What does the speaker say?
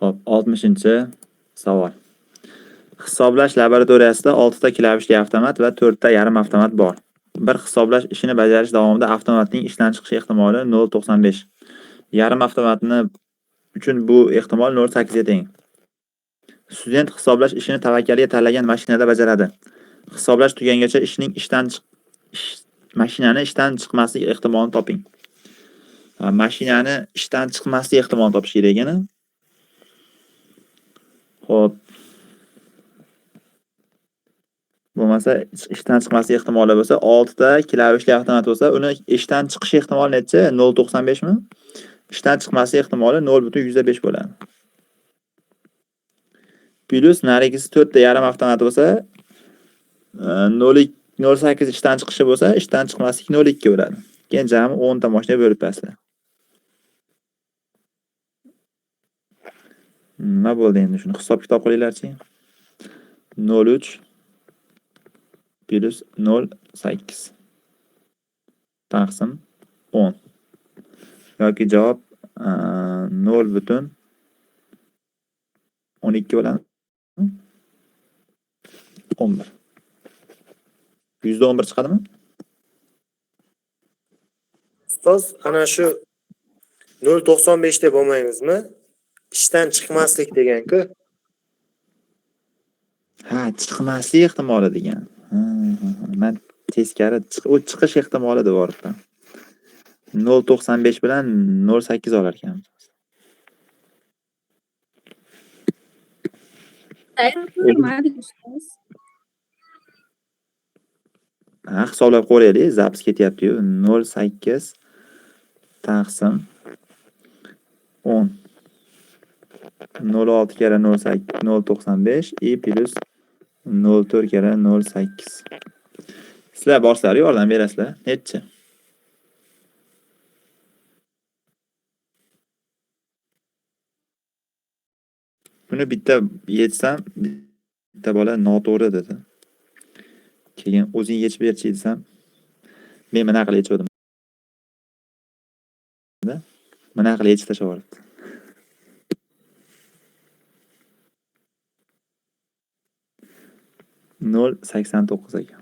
Xo'p, 60-savol. Hisoblash laboratoriyasida 6 ta klavishli avtomat va 4 ta yarim avtomat bor. Bir hisoblash ishini bajarish davomida avtomatning ishdan chiqishi ehtimoli 0.95. Yarim avtomatni uchun bu ehtimol 0.8 ga teng. Student hisoblash ishini tavakkalga tanlagan mashinada bajaradi. Hisoblash tugaguncha ishning ishdan mashinani ishdan chiqmaslik ehtimolini toping. Mashinani ishdan chiqmaslik ehtimolini topish kerak ekan. Xo'p. Bo'lmasa ishdan chiqmaslik ehtimoli bo'lsa, 6 ta klavishli avtomat bo'lsa, uni ishdan chiqish ehtimoli necha? 0.95 mi? Ishdan chiqmaslik ehtimoli 0.05 bo'ladi. Plus narigisi 4 ta yarim avtomat bo'lsa, 0.8 ishdan chiqishi bo'lsa, ishdan chiqmaslik 0.2 bo'ladi. Keyin jami 10 ta mashina bo'lib tashladi. Nima bo'ldi endi shuni hisob kitob qilinglarchi. 0.3 plus 0.8 taqsim 10 yoki javob 0.12 bo'ladi. 11. 11% chiqadimi? Ustoz, ana shu 0.95 deb olmaymizmi? Ishdan chiqmaslik degan-ku. Ha, chiqmaslik ehtimoli degan. Ha. Men teskari u chiqish ehtimoli deb yuboribman. 0.95 bilan 0.8 olar ekanmiz. Ko'rmadik ustoz. Ha, hisoblab ko'raylik. Zapis ketyapti-yu. 0.8 taqsim 10. 0.6 karra 0.95 и plus 0.4 karra 0.8. Sizlar borsizlar, yordam berasizlar. Nechi? Buni bitta yechsam, bitta bola noto'g'ri dedi. Keyin o'zing yechib berchi desam, men bunaqa qilib yechgandim. Bunaqa qilib yechib tashlab yuboribdi. 0.89 ekan.